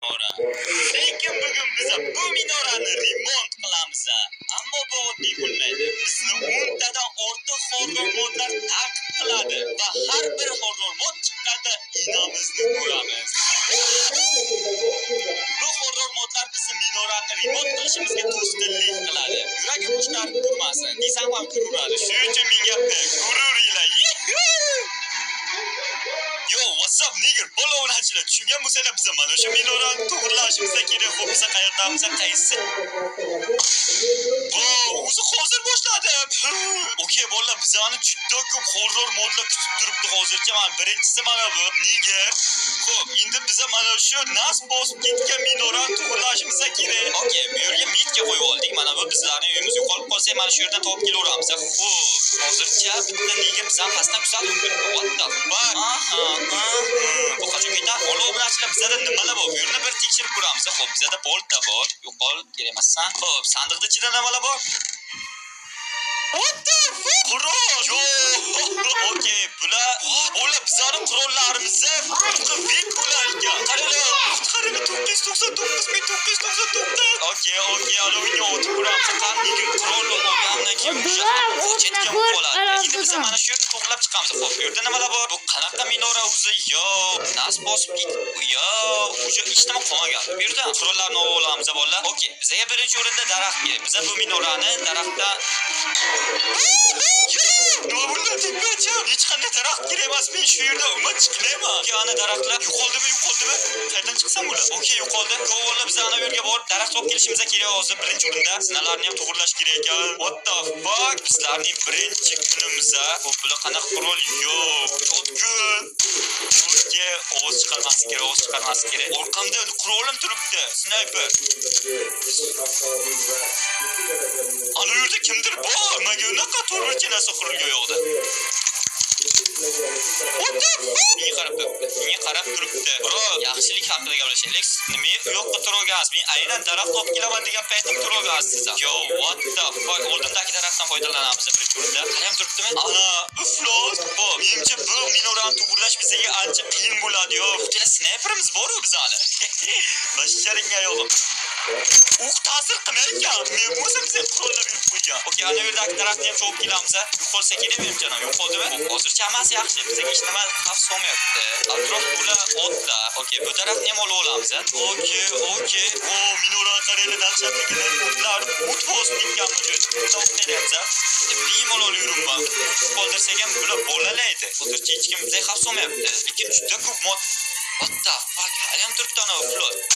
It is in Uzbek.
Minora. Lekin bugun biz bu minorani remont qilamiz. Ammo bu oddiy bo'lmaydi. Bizni 10 tadan ortiq horror modlar ta'qib qiladi va har bir horror mod chiqqanda inamizni ko'ramiz. Bu horror modlar bizni minorani remont qilishimizga to'sqinlik qiladi. Yuragi qushlar urmasin, desam ham kuraveradi. Shuning uchun menga gururinglar. Yo, what's up, nigger? Bola o'ynachilar, tushungan bo'lsanglar, biz mana shu minorani to'g'irlashimiz kerak. Xo'p, biz qayerdamiz? Qaysi? Wow, o'zi hozir boshladim. Okey, bolalar, bizani juda ko'p horror modlar kutib turibdi hozircha. Mana birinchisi mana bu nigger. Xo'p, endi biza mana shu nas bosib ketgan minorani to'g'irlashimiz kerak. Okey, bu yerga метка qo'yib oldik. Mana bu bizlarning uyimiz, yo'qolib qolsak, mana shu yerdan topib kelaveramiz. Xo'p, hozircha bitta nigger bizani pastdan kuzatib turibdi. What the fuck? Aha. Bu qachon ketadi? Bola obunachilar, bizada nimalar bor? Bu yerni bir tekshirib ko'ramiz. Xo'p, bizada bolta bor. Yo'qol, kerak emassan. Xo'p, sandiqda ichida nimalar bor? What the fuck? Qurol. Yo'q. Okey, bular bular bizlarning qurollarimizni qilib bo'lar ekan. Qaranglar, qaranglar, 999999. Okey, ana unga o'tib ko'ramiz. Qanday qurol olgandan keyin o'sha chetga qoladi. Endi biz mana shu yerni to'g'rilab chiqamiz. Xo'p, bu yerda nimalar bor? Bu qanaqa minora o'zi? Yo, nas bosib ketdi. Yo, o'sha hech nima qolmagan. Bu yerda qurollarni olib olamiz, bolalar. Okey, bizga birinchi o'rinda daraxt kerak. Biza bu minorani daraxtdan. Nima bo'ldi? Tepacha. Hech qanday daraxt kerak emas. Men shu yerda umuman chiqmayman. Okey, ana daraxtlar yo'qoldimi, yo'qoldimi? Qayerdan chiqsam ular? Okey, yo'qoldi. Ko'vollar, biz ana bu yerga borib daraxt olib kelishimiz kerak hozir birinchi o'rinda. Zinalarni ham to'g'irlash kerak ekan. What the fuck? Bizlarning birinchi kunimiz. Xo'p, bular qanaqa qurol? Yo'q. Shotgun. Okey, ovoz chiqarmaslik kerak, ovoz chiqarmaslik kerak. Orqamda qurolim turibdi. Snayper. Ana yerda kimdir bor. Nimaga unaqa to'g'richa narsa qurilgan yo'qda? What the fuck? Menga qarab turibdi. Menga qarab turibdi. Bro, yaxshilik haqida gaplashaylik. Nima u yoqqa turolgansiz? Men aynan daraxt olib kelaman degan paytim turolgansiz siz. Yo, what the fuck? Oldindagi daraxtdan foydalanamiz birinchi o'rinda. Haliyam turibdimi? Ana, iflos. Xo'p, menimcha, bu minorani to'g'irlash bizga ancha qiyin bo'ladi. Yo, bitta snayperimiz bor-ku bizani. Basharingga yo'g'im. O'q ta'sir qilmay ekan. Men bo'lsam bizga qurollab yurib qo'ygan. Okey, ana yerdagi daraxtni ham chopib kelamiz. Yo'qolsa kerak menimcha, yo'qoldimi? Hozircha hammasi yaxshi. Bizga hech nima xavf solmayapti. Atrof to'la otlar. Okey, bu daraxtni ham olib olamiz. Okey. O, minorani qaranglar, dahshatligini. O'tlar, o't bosib ketganmi joy. O'tlayapmiz. Bemalol yuribman. O't qoldirsak ham bular bolalaydi. Hozircha hech kim bizga xavf solmayapti. Lekin juda ko'p mod. What the fuck? Haliyam turibdi ana flot.